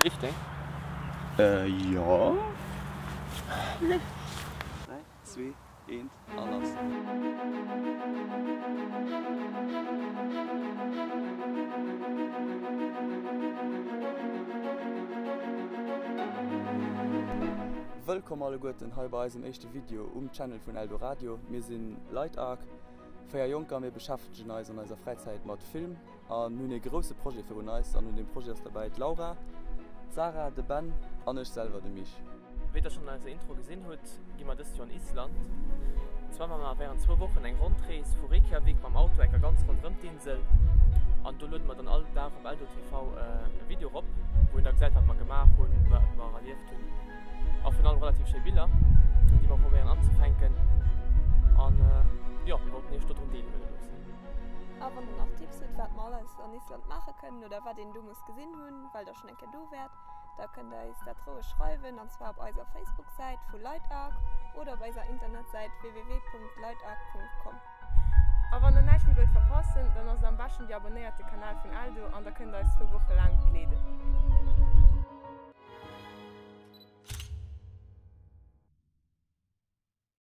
Leeft deng? Äh jo. 3, 2, 1 a lass. Wëllkomm alleguerten hei bei eisem éischte Video um Channel vun Eldoradio. Mir sinn Light Arc, 4 Jonker, mir beschäftegen eis an eiser Fräizäit mat Film An mir hunn ee grousse Projet virun eis an un deem Projet ass derbäi d'Laura, d'Sarah, de Ben an ech selwer, de Mich. Wéi der schonn an eiser Intro gesinn hutt, gi mer dëst Joer an Island. An zwar maache mer wärend zwou Wochen eng Rondrees vu Reykjavik mam Auto enker ganz ronderëm d'Insel. An do luede mer dann all Dag op Eldo TV e Video rop, wou een da gesäit, wat mer gemaach hunn, wat mer erlieft hunn. A virun allem relativ schéi Biller, déi mer probéieren anzefänken. An jo, mir wollten iech dodrun deelhuele loossen. A wann der nach Tipps hutt, wat mer alles an Island maache kënnen oder wat een do muss gesinn hunn, well der schonn eng Kéier do wäert, da kënnt der eis dat roueg schreiwen, an zwar op eiser Facebook-Säit vu Lightarc oder op eiser Internetsäit www.lightarc.com. A wann der näischt méi wëllt verpassen, dann ass et am beschten dir abonnéiert de Kanal vun Eldo an da kënnt der eis zwou Woche laang begleeden.